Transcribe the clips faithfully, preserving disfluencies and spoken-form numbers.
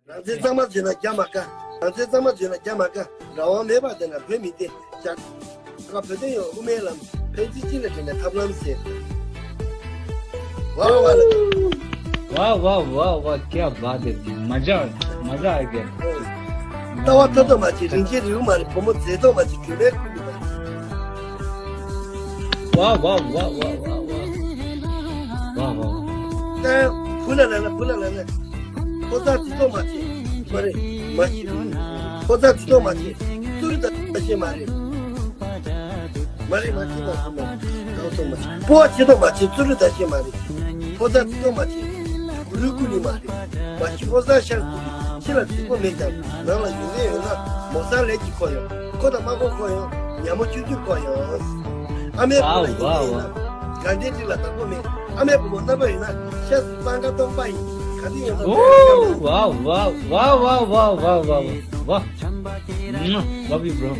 རང་བཙན་གཙང་མ་བརྗོད་ན་རྒྱ་མ་དགའ། རང་བཙན་གཙང་མ་བརྗོད་ན་རྒྱ་མ་དགའ། རང་དབང་མེད་པ་བསྡད་ན་བོད་མི་བདེ། རྒྱ་གར་བོད་དོན་ཡོང་། དབུ་མའི་ལམ། ཕན་ཚུན་གཅིག་ལ་འབྲེལ་ནས་ཐབས་ལམ་ཟེར། ཝ་ཝ་ལ། ཝ་ཝ་ཝ་ཝ། क्या बात है। मजा, मजा आ गया। ལྟ་བ་ཐོབ་ཐོབ་མ་བྱེད། རིན་ཆེན་རིལ་བུ་མ་རེད། བུ་མོ་མཛེས་ཐོག་མ་བྱེད། གྲུབ་པའི་ཀུན་ཏུ་མ་བྱེད། ཝ་ཝ་ཝ་ཝ་ཝ་ཝ། ཝ་ཝ། ད་བུ་ལ་ལ་ལ། བུ་ལ་ལ་ལ། ཕོ་གསར་བརྩི་མཐོང་མ་བྱེད། མ་རེད། མ་བྱེད། ཕོ་གསར་བརྩི་མཐོང་མ་བྱེད། རྩོད་རིག་ད་ཤེས་མ་རེད། མ་རེད། མ་བྱེད། མ་བྱེད། མ་བྱེད། མ་བྱེད། སྤོབས་པ་བྱེད་མཐོང་མ་བྱེད། རྩོད་རིག་ད་ཤེས་མ་རེད། ཕོ་གསར་བརྩི་མཐོང་མ་བྱེད། གུ་རུའི་སྐུ་ནི་མ་རེད། མ་གཞི་ཕོ་གསར་ཤར་དགོས། ཕྱི་ལ་རྫིག་པོ་མེད་ཀྱང་ནང་ལ་ཡོན་ཏན་ཡོད་ན། མོ་གསར་ལས་ཀྱིས་ཁོ་ཡོང་། ཁོ་དང་མ་ཁོ་ཁོ་ཡོང་། ཉ་མོ་ཆུང་ཆུང་ཁོ་ཡོང་། ཨ་མའི་བུ་ལ་ཡོན་ཏན་ཡོད་ན། དགའ་ལྡན་རིགས་ལ་བདག་པོ་མེད། ཨ་མའི་བུ་མོ་རྣམ་པ་ཡོད་ན། ཤ་ཟ་སྤང་ཁ་སྟོང་པ་ཡིན། ག་དུས་ཡོང་ན། ཝའོ་ཝའོ་ཝའོ། Love you, bro.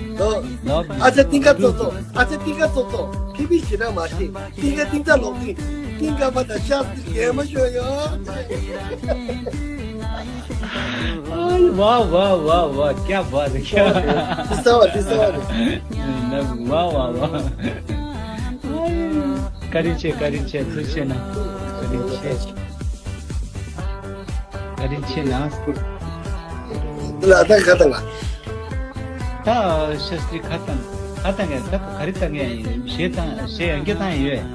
Love you. ཨ་ཅག་ཏིང་ཀ་ཙོག་ཙོག་ཨ་ཅག་ཏིང་ཀ་ཙོག་ཙོག་ཕི་ཕི་ཞེ་དྲག་མ་བྱེད། ཏིང་ཀ་ཏིང་ཙ་ལོག་ཏིང་། ཏིང་ཀ་པ་དང་ཤ་ཟ་གད་མོ་ཤོར་ཡོད། ཝའོ་ཝའོ་ཝའོ་ཝའོ། क्या बात है, क्या बात है। འདི་གསར་བ། འདི་གསར་བ་རེད། ཝའོ་ཝའོ་ཝའོ། བཀའ་དྲིན་ཆེ། བཀའ་དྲིན་ཆེ། ཐུགས་རྗེ་གནང་། བཀའ་དྲིན་ཆེ། བཀའ་དྲིན་ཆེ་གནང་། འདི་ལ་ད་ཁ་བཏང་ང་། ད་ཤ་སྟག་ཁ་བཏང་། ཁ་བཏང་ངས་ད་ག་རེ་བཏང་ངས་ཡིན། གཞས་བཏང་། གཞས་ཡང་བསྐྱར་བཏང་ཡིན་ཡོད།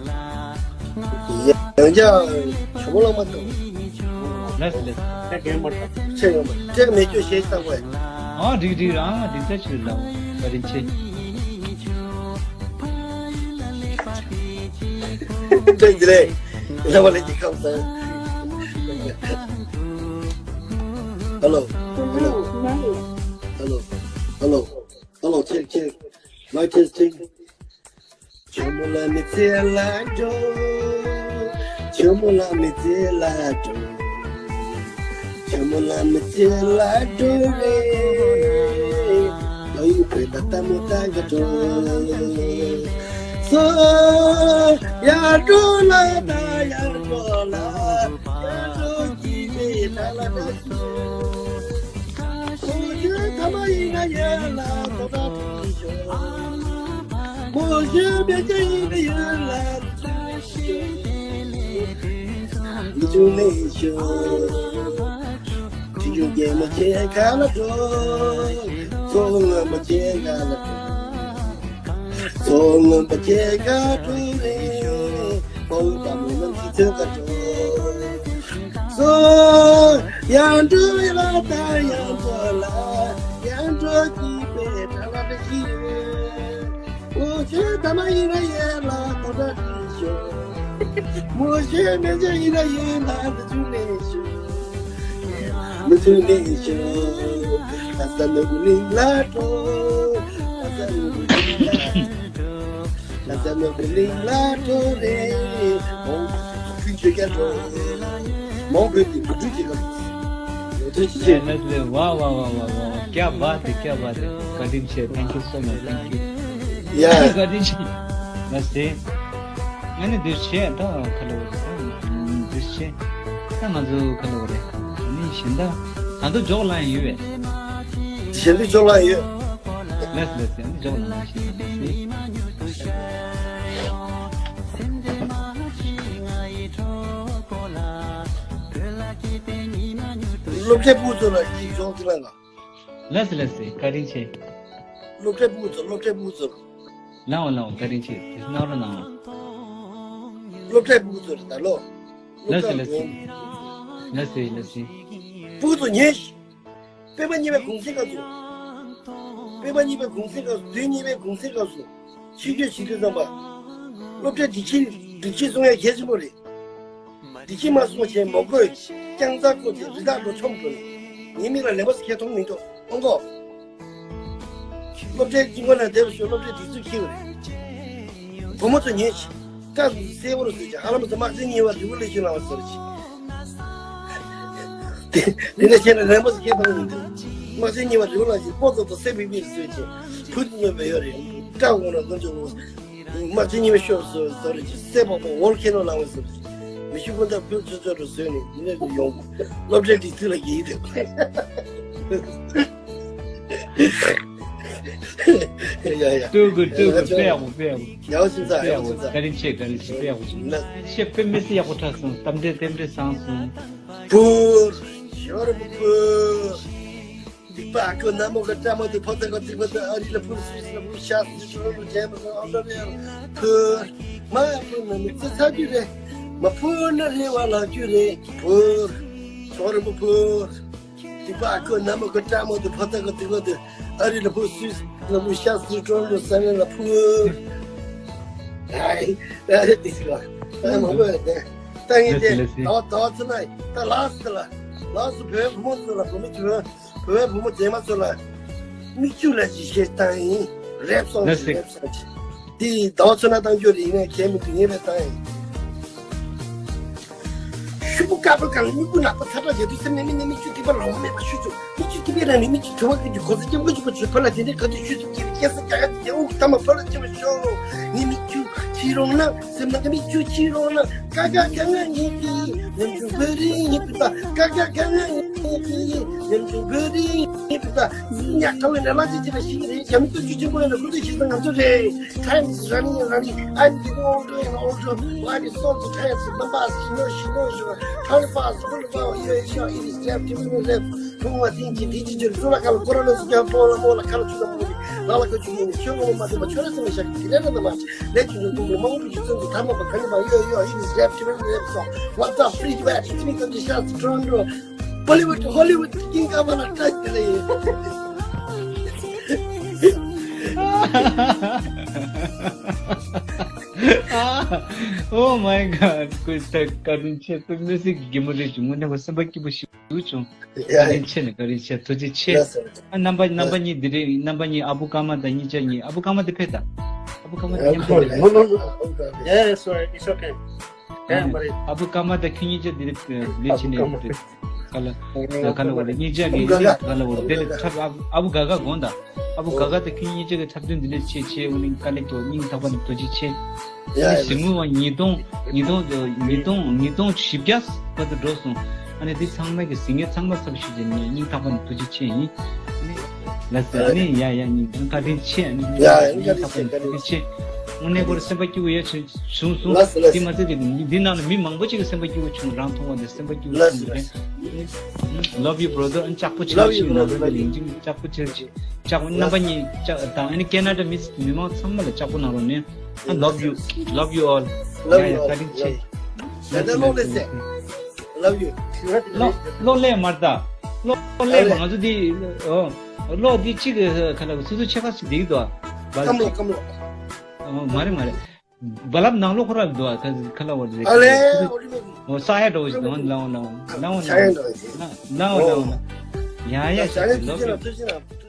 ཡང་བསྐྱར་ཇོ་མོ་གླང་མ་བཏང་། ལགས་སོ། ལགས་སོ། ཆེ་ཡོང་བ་ཅེག་མེད་ཁྱོད་གཞས་བཏང་དགོས། ཨ་འགྲིག་འགྲིག་རང་འགྲིག་ད་ཆུ་ལ། བཀའ་དྲིན་ཆེ། ཅེག་འདི་རེད། ལ་བ་ལེ་ཅི་ཁམས་སང་། Hello. Hello. Hello. Hello. Hello. Check, check. Mic testing. ཇོ་མོ་ལ་མི་ཚེ་ལ་འགྲོ། ཇོ་མོ་ལ་མི་ཚེ་ལ་འགྲོ། ཇོ་མོ་ལ་མི་ཚེ་ལ་འགྲོ་རེ། ལོ་ཡི་བོད་ད་ལྟ་མོ་ད་ག་འགྲོ། སོ་ཡར་འགྲོ་ལ་ད་ཡར་འགྲོ་ལ། ཡར་འགྲོ་གི་བེ་ད་ལ་ད་ཞོ། མོ་ཤེས་ཐ་མ་ཡིན་ན་ཡར་ལ་ཐོ་ད་ཞོ། མོ་ཤེས་མེ་ཅེ་ཡིན་ན་ཡར་ལ་ཐོ་ད་ཞོ། མི་ཆུང་ནས་ཞོ། ཁྲིད་ཆུང་རྒྱལ་མོ་ཆེ་ཁ་ལ་འགྲོ། ཚོ་ལྔ་མོ་ཆེ་ཁ་ལ་འགྲོ། ཚོ་ལྔ་མོ་ཆེ་ཁ་འགྲོ་རེ། ཕོ་བོ་དང་མོ་རྣམས་ཀྱི་ཚོད་ཁ་འགྲོ། སོ་ཡར་འགྲོ་ཡ་ལ་ད་ཡར་འགྲོ་ལ། ཡར་འགྲོ་གི་བེ་ད་ལ་ད་ཞི་རེ། མོ་ཤེས་ཐ་མ་ཡིན་ན་ཡར་ལ་ཐོ་ད་ཞོ། མོ་ཤེས་མེ་ཅེ་ཡིན་ན་ཡར་ལ་ཐོ་ད་ཞོ། མི་ཚུགས་ནས་ཤོག་མི་ཚུགས་ནས་ཤོག་ལྷ་ས་ནོར་བུ་གླིང་ལ་འགྲོ། ལྷ་ས་ནོར་བུ་གླིང་ལ་འགྲོ། ལྷ་ས་ནོར་བུ་གླིང་ལ་འགྲོ་རེ། མོང་བུ་ཆོས་རྒྱལ་འགྲོ། མོང་བུ་དེ་བུ་ཕྲུག་ཅིག་གམ། ཡོད་ཚོད་ཅི་བྱེད། ལགས་ལགས། ཝ་ཝ་ཝ་ཝ་ཝ། क्या बात है, क्या बात है। བཀའ་དྲིན་ཆེ། Thank you so much, thank you. ཡ། བཀའ་དྲིན་ཆེ། ལགས་སེ། ང་ནི་འདིར་བྱས་ད་ཁ་ལོ་རེད། འདིར་བྱས་ད་ང་ཚོ་ཁ་ལོ་རེད། ནི་གཞན་དག་ད་དུང་འཇོག་ལ་ཡོད་པས། གཞན་དུ་འཇོག་ལ་ཡོད། ལགས་ལགས་སེ། འཇོག་ལ་ཡོད་ཞེས་ལགས་སེ། སློབ་གྲྭའི་ཕྲུ་གུ་ཚོ་ལ་ཡིག་སྦྱོང་ཅི་ལ་ལ། ལགས་སེ་ལགས་སེ། བཀའ་དྲིན་ཆེ། སློབ་གྲྭའི་ཕྲུ་གུ་ཚོ། སློབ་གྲྭའི་ཕྲུ་གུ་ཚོ། ལའོ་ལའོ། བཀའ་དྲིན་ཆེ། དེ་གནང་རོགས་གནང་། སློབ་གྲྭའི་ཕྲུ་གུ་ཚོ་རེད་ད་ལོ། སློབ་ལགས་སེ་གྲྭ་ལགས་སེ། འགྲོ། ལགས་སེ་ལགས་སེ། ཕྲུ་གུ་ཚོ་ཉན་ཤིག་སྤེན་པ་གཉིས་པའི་གུང་སེང་སྐབས་སུ། སྤེན་པ་གཉིས་པའི་གུང་སེང་སྐབས་སུ། དུས་གཉིས་པའི་གུང་སེང་སྐབས་སུ། ཆིག་སྒྲིལ་བྱེད་དུས་ཙམ་པ། སློབ་གྲྭའི་སྒྲིག་ཆས། སྒྲིག་ཆས་བཟོ་ཡ་གལ་ཆེན་པོ་རེད། སྒྲིག་ཆས་མ་བཟོ་བྱས་མོ་རྒོད་རྐྱང་རྩ་བཀོལ་ཏེ་རི་དྭགས་འགྲོ་ཆོམ་འགྲོ་ནས་ངའི་མིག་ལ་ལན་པ་ཟེར་ཁྱེད་མཐོང་མི་འདུག་ཨོང་ཀོ། སློབ་གྲྭའི་དཀྱིལ་འཁོར་ན་བསྡད་པ་ཞོག་སློབ་གྲྭའི་སྒྲིག་འཛུགས་འཁྱེར་བ་རེད། བུ་མོ་ཚོ་ཉོན་ཞིག་སྐབས་སུ་གསལ་པོ་རུ་བཟོས་ཀྱང་ཧ་ལམ་ཚོ་དམག་ཆེན་གཉིས་པ་རི་བོ་ལེགས་ཤོད་ལངས་པ་ཟེར་ཞིག་དེ་དེ་ནས་ཁྱེད་ལ་ལན་པ་ཟེར་ཁྱེད་མཐོང་མི་འདུག་དམག་ཆེན་གཉིས་པ་རི་བོ་ལངས་ཞིག་སྤོ་ཚོ་ཚོ་སེ་བི་བི་རུ་བཟོས་ཀྱང་བུ་དེ་ཉོན་པ་ཡོད་རེད། སྐྲ་འོང་ན་དཀོན་མཆོག་དམག་ཆེན་གཉིས་པའི་ཤོག་བཟོ་བཟོ་རེ་ཅིག་སེ་པོ་པོ་འོལ་ཁེ་ནོ་ལང་བའི་ཟེར་ཅིག་མི་ཤི་ཀུན་ད་ཕུལ་ཚོད་ཚོད་རུ་བཟོས་ནས་འདི་ནས་ཡོང་སློབ་གྲྭའི་སྒྲིག་འཛུགས་ལ་ཡིན་རེད། ཡ་ཡ། Too good, too good. དཔེ་ཡག་པོ། དཔེ་ཡག་པོ། ཡག་པོ་ཞིག་ཚ། དཔེ་ཡག་ཡག་པོ་པོ་ཞིག་ཚ། བཀའ་དྲིན་ཆེ། བཀའ་དྲིན་ཆེ། དཔེ་ཡག་པོ་ཞིག་ན། ཤེས་དཔེ་མི་སྲིད་ཡག་པོ་འཁྲབ་སོང་། གཏམ་འདྲེ་རྟེན་འབྲེལ་བཟང་སོང་། ཕུར། ཞོར་མོ་ཕུར། སྡིག་པ་ཨ་ཁུ་ན་མོ་གི་སྐྲ་མོ་དེ་ཕོ་ཚ་ག་སྡིག་པ་དེ་ཨ་རི་ལ་ཕུར་སུས་ལ་ཕུར་ཤ་སུས་ལ་ཕུར་ཇེམ་སུ་ཨོ་ལ་རེ་ཕུར། མ་ཕུར་ན་མི་ཚེ་ཚར་རྒྱུ་རེད། མ་ཕུར་ན་རེ་བ་ལག་རྒྱུ་རེད། ཕུར། ཞོར་མོ་ཕུར། སྡིག་པ་ཨ་ཁུ་ན་མོ་གི་སྐྲ་མོ་དེ་ཕོ་ཚ་ག་སྡིག་པ་དེ་ཨ་རི་ལ་ཕུར་སུས་ལ་ཕུར་ཤ་སུས་ཀྲོང་ལ་ས་ནེ་ལ་ཕུར། ཨ་རེ་ཨ་རེ་དེ་ཤི་ལ་ཨ་མ་བོ་དེ་ད་ངས་དེ་ལ་སི་ད་ད་ཚུ་ན་ད་ལགས་སི་ལ་ལགས་སི་བོད་བུ་མོ་ཚོ་ལ་བུ་མོ་ཚོ། བོད་བུ་མོ་རྗེས་མ་ཚོ་ལ་མིག་ཆུ་ལ་ཅིག་བཤད་སྟངས་ཡིན། རེབ་སོང་ཅིག་རེབ་སོང་ཅིག་དེ་ཟླ་བ་ཚོ་ན་བཏང་རྒྱུ་རེད། ཡིན་ན་གལ་མི་འདུག་ངས་བས་བཏང་ཡིན། ཤུ་པུ་ཀ་པུ་གང་མིག་པུ་ནག་པོ་ཚ་དྲག་བྱེད་དུས་སེམས་ནས་མི་ནས་མིག་ཆུ་ཐིགས་པ་ལོང་མེད་པ་ཤུ་ཆུ་མིག་ཆུ་ཐིགས་པའི་རང་ནས་མིག་ཆུ་དྲི་བ་ཀུན་གྱི་གོ་ས་སྐྱབས་མགོན་ཆུ་པ་ཆུ་ཕ་ལ་དེ་འདྲའི་ག་དུས་ཤུ་ཆུ་སྐྱེ་བའི་སྐྱེ་ས་རྒྱ་ག་དེ་དབུགས་ཐ་མ་ཕ་ལ་སྐྱེ་བ་ཤོག་ངས་མིག་ཆུ་ཕྱིས་རོང་ན། སེམས་ནང་གི་མིག་ཆུ་ཕྱིས་རོགས་གནང་། ཀ་ཀ་ག་ང་ཉིད་ཀྱི་ཉམ་ཆུང་བོད་རིགས་ཡིན་པ། ཀ་ཀ་ག་ང་ཉིད་ཀྱི་ཉམ་ཆུང་བོད་རིགས་ཡིན་པ། ཉག་ཕྲ་བའི་ནང་ལ་ཅི་ཅི་ལ་ཞིག་རེད། བྱ་མི་ཐུབ་ཆུ་ཆེན་པོ་ཡིན་ན་ཁུ་ཚུར་ཞིག་ན་ང་ཚོ་རེད། Time is running and running. I'm getting older and older. Life is so tiresome. Numbers, you know, she knows you. Time fast, full of power. Yeah, yeah, it is left, it is left. ཐུང་བ་ཐིང་གི་འདི་ཅི་ཅི་ཚུ་ལ་ཁ་ལ་ཀོ་ར་ལ་སུ་ཀྱང་པོ་ལ་མོ་ལ་ཁ་ལ་ཆུ་ལ་མོ་ལ་ལ་ལ་ཁ་ཆུ་ཡིན་ཆོས་ངོ་མ་དེ་མ་ཆོས་ར་སེ་མི་ཤ་གི་རེ་ར་ན་མ་ལས་ཆུ་ལ་ཐུང་ལ་མང་པོ་ཆུ་ཚོད་ཐ་མ་པ་ག་ནི་མ་ཡོད་ཡོད་ཡིན་རེབ་ཆུ་ར་རེབ་སོ། What's up, free bad? It's me, Tony Shots, Toronto. Bollywood, Hollywood, King Kama, touch the Oh my god. ཁོས་ད་བཀའ་དྲིན་ཆེ། ཁོས་མི་སྲིད་ཀྱི་རྒན་མོ་རེད་བྱུང་། དངོས་གནས་ཁོ་སེམས་པ་སྐྱིད་པོ་ཞིག་བྱུང་། བཀའ་དྲིན་ཆེ་ནས་བཀའ་དྲིན་ཆེ། ཐུགས་རྗེ་ཆེ། ལགས་སོ། ཨ་རྣམ་པ་རྣམ་པ་གཉིས་འདི་རེད། རྣམ་པ་གཉིས་ཨ་བུ་ཀརྨ་དང་གཉིས་ཆ་གཉིས། ཨ་བུ་ཀརྨ་དེ་ཕེབས་དང་། ཨ་བུ་ཀརྨ་དེ་མཉམ་དུ་ཕེབས་དང་། Yeah, sorry, it's okay. ཨ་བུ་ཀརྨ་དང་ཁྱོད་གཉིས་ཆ་འདི་རེད། ལས་བྱེད་ནས་ཁ་ལ་ཁ་ལ་བ་རེད། གཉིས་ཆ་གི་ཁ་ལ་བ་རེད། དེ་ལས་འཁྲབ། ཨ་བུ་དགའ་དགའ་དགོངས་དང་། ཨ་བུ་དགའ་དགའ་དང་ཁྱོད་གཉིས་ཆ་གི་འཁྲབ་སྟོན་འདི་འདྲ་བྱེད་བྱེད། འོ་ནི་དཀའ་ལས་ཐོག་སྙིང་ཐག་པ་ནས་ཐུགས་རྗེ་ཆེ། ཡ་ཡ། གཟིགས་མོ་བ་ཉིས་སྟོང་ཉིས་སྟོང་ཉིས་སྟོང་ཉིས་སྟོང་བཞི་བརྒྱ་བར་དུ་འགྲོ་སོང་། ཨ་ནི་འདི་ཚང་མ་གི་གཟིགས་མཁན་ཚང་མ་ཚབ་ཞུ་རྒྱུ་ནི་སྙིང་ཐག་པ་ནས་ཐུགས་རྗེ་ཆེ་ཡིན། ལགས་སོ། ཨ་ནི་ཡ་ཡ་ཉིས་སྟོང་བཀའ་དྲིན་ཆེ། ཨ་ནི་ཡ་ཡ། སྙིང་ཐག་པ་ནས་ཐུགས་རྗེ་ཆེ། དངོས་གནས་ཁོ་རང་སེམས་པ་སྐྱིད་པོ་ཡ་བྱུང་སོང་། ལགས་སོ་ལགས་སོ། འདི་མ་ཚད་དེ་འདི་ནང་ལ་མི་མང་པོ་ཅིག་གི་སེམས་པ་སྐྱིད་པོ་བྱུང་། རང་མཐོང་བ་འདི་སེམས་པ་སྐྱིད་པོ་ལགས་སོ་བྱུང་ལགས་རེད། Love you brother. ཨ་ནི་ལྕགས་པོ་ཆེ་ལགས་སོ་ཞིག་ལགས་སོ་ནང་ལ་ལགས་སོ། ལིང་ཅིང་ལྕགས་པོ་ཆེ་ཞིག་ལྕགས་པོ་རྣམ་པ་གཉིས་ལྕགས་དང་། ཨ་ནི་ཁེ་ན་ཌ་མི་མི་མང་ཚང་མ་ལ་ལྕགས་པོ་གནང་རོགས་གནང་། I love you, love you all. Love ཡ་you ཡ། all. བཀའ་དྲིན་ཆེ། ད་ལྟ་ལོག་ལས་ཟེར། Love you. ལོག་ལོག་ལས་མར་ད། ལོག་ལོག་ལས་ཨ་མ་ང་ཚོ་འདི་ཨོ་ལོག་འདི་གཅིག་གི་ཁ་ལ་སོ་སོ་ཆེ་ཁ་ཞིག་འདིག་དོ། ཀམ་ལོ་ཀམ་ལོ། ཨོ་མ་རེད་མ་རེད། རྦ་རླབས་ནང་ལོགས་ཁོ་ར་འདུག་ཁ་ཁ་ལ་བ་རེད། ཨ་ལས། ཨོ་ས་ཡ་འགྲོ་བཞིན་འདུག་ལའོ་ལའོ་ལའོ་ལའོ་ས་ཡ་འགྲོ་བཞིན། ལའོ་ལའོ་ལའོ། ཡ་ཡ། ཨོ་ས་ཡ་འགྲོ་བཞིན། ལོག་ལོག་ལོག།